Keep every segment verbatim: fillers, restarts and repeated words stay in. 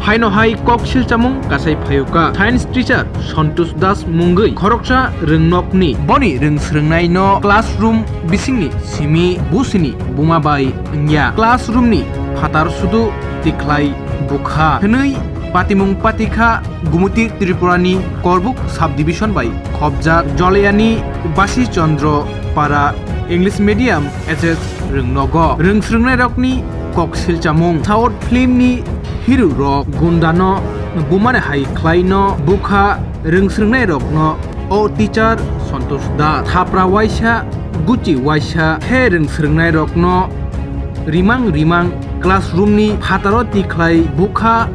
Haino hai kok silchamung kasai phayuka science teacher Santosh Das mungwi khoroksa rwngnokni. Boni rwngsrwngnaino classroom bisingni simi busini buma bai wngya. Classroom ni phatar sudu tikhlai bukha hwnwi patimung patikha Gumoti Tripurani Korbuk subdivision bai khopjak Joleyani Basi Chandra Para English Medium H S rwngnogo. Rwngsrwngnairokni kok silchamung. South film ni hero rok gundano bumani hai khlaino bukha rwngsrwngnairokno o teacher Santosh Das. Thapra waisa, guchi waisa khe rwngsrwngnairokno rimang rimang classroom ni phataro tikhlai bukha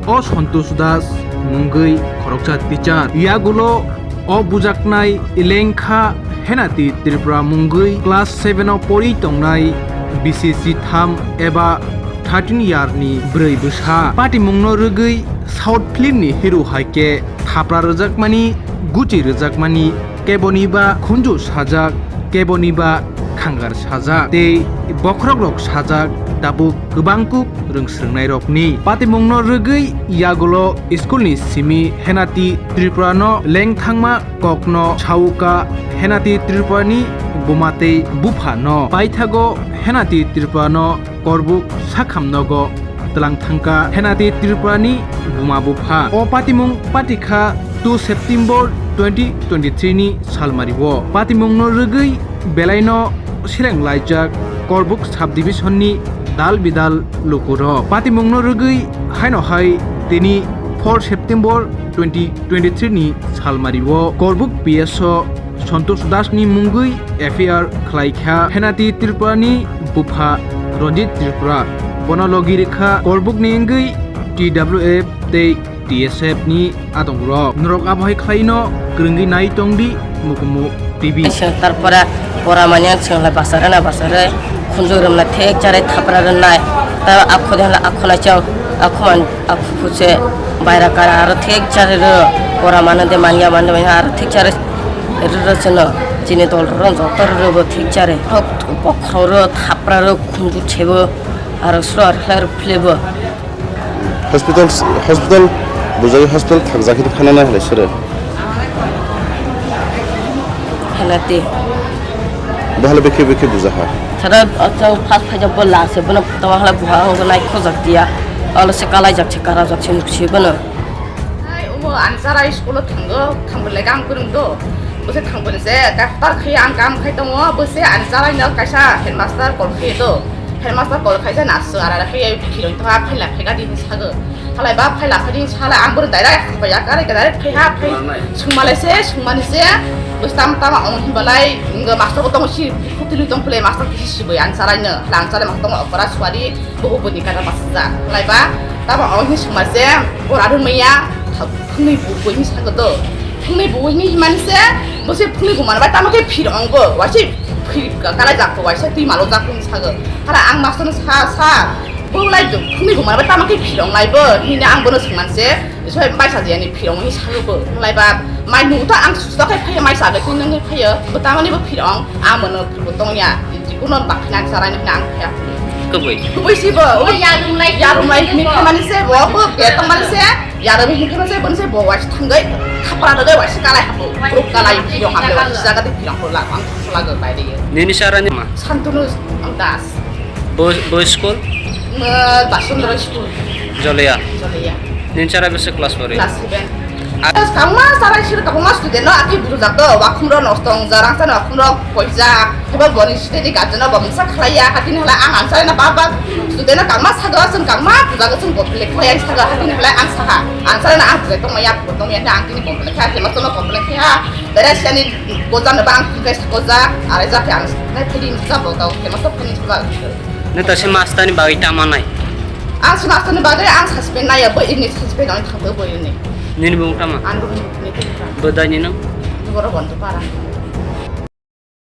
o Santosh Das mungwi khoroksa teacher. Yagulo o bujaknai lengkha Henati Tripura mungwi class seven o pori tongnai B C C tham eba thirteen year ni bwrwi bwsa. Patimungno rwgwi South film ni hero hai khe thapra rwjakmani, guchi rwjakmani, keboni ba khunju sajak, keboni ba khangar sajak tei bokhorokrok sajak tabuk kwbangkuk rwngsrwngnairokni. Patimungno rwgwi yagulo school ni simi Henati Tripura no lengthangma kokno sauka Henati Tripura ni buma tei bupha no. Paithago Henati Tripura no Korbuk sakham nogo twlang thangka Henati Tripura ni buma bupha. O patimung patikha two September twenty twenty-three ni salmari o. Patimung no rwgwi belai no seleng laijak Korbuk subdivision ni dal bidal lukurok. Patimung no rwgwi haino hai tini four September twenty twenty-three ni salmari o Korbuk P S o Santosh Das ni mungwi F I R khlai kha Henati Tripura ni bupha Ranjit Tripura. Bono logi rwkha Korbuk ni wngwi T W F tei T S F ni adongrok. Norok abo hai khlaino kwrwngwi nai tongdi Mukumu T V. Seng tarpore pora manya seng lai basare na basare khunju rwmna thek chare thapra rwnai. Ta akho de la akho na chang akho man akho khuche baira kara aro thek chare ro pora mano de manya mano de manya aro thek chare ro ro cheno chini dol ro joto ro bo thek chare. Hok bokhro ro thapra ro khunju chebo aro sro ar khlai ro phlebo. Hospital, hospital bujai hospital thakjak hini khana nai halai sere. Halati. Bahala bekhe bekhe bujaha. Sada acha pas phaja bola se bono photo hala buha ang nai khojak dia. Alo se kalai jak se kara jak se nuk se bono. Ai omo ansarai school o thango, thango le gang kurung do. Bose thango ni se ka tar khai ang kam khai tongo, bose ansarai no kaisa headmaster call khai do. Headmaster call khaisa nasu ara ra khe phiroi tongha phaila phega di hinwi sago. Halai ba phaila phadi sala ang boro direct phaiya kare direct phaiha phai sungmalai se sungmani se bwstam tama ong hinbalai ngo master bo tongo si khutuli tong phle master kisi siboi ang salai no lang salai master tongo okora suari bobo boni kada masja halai ba tama ong hin sungma se ora run maya. Phungnwi bo buini sago do. Phungnwi bo buini himani se, bo se phungnwi bo manbai tamo khe phir ong bo. Waise phir kalai jak bo, waise twi malo jak bo hinwi sago. Hara ang master no sa, sa, bo lai do, phungnwi bo manbai tamo khe phir ong lai bo. Hini ang bono swngman se, so bai sa jani phir ong hinwi sago bo. Lai ba mai nu ta ang susto khai phaiya mai sa bai twi nang phaiya. Bo tamani bo phir ong, ang bono phir bo tong ya. Jikuno bakna sarai ni ang phaiya. Kubui. Kubui si bo, oi yarumlai, yarumlai ni khamani se bo, bo be tongmani se. Yaro bini khe se bonse bo waise thangwi thapra rwgwi waise kalai habo. Group kalai phirong habo waise jaga de phirong ko la ang thangla go bai de. Nini sara ni ma? Santunu Das. Bo, bo school? Basundra school. Joleya. Joleya. Nini sara bese class four? Class seven. Kangma sara sir kangma student no ati bujak do wakhum ro nosto ong jarang sa wakhum ro poisa hebo boni sitedi gajeno bo mungsa khlaiya, hatini hala ang ansarena baba student no kangma sago, chwng kangma pujago chwng complain khlaiya sago, hatini hala ang saha ansarena ang pujai tongmaya, pujai tongmaya, ang tini complain khlaiya, headmaster no complain khlaiya, berai siyani gojano ba ang thungkai sago ja, arai ja khe ang nai phidi mungsa bo tao headmaster phini sago. Neta se master ni bagwi tama nai? Ang se master ni bagwi ang suspend naiya, bo ini suspend ang thangdo bo ini. Nini bung tama? Ang bung ni tama. Bo dai ni nang? Boro bondo para.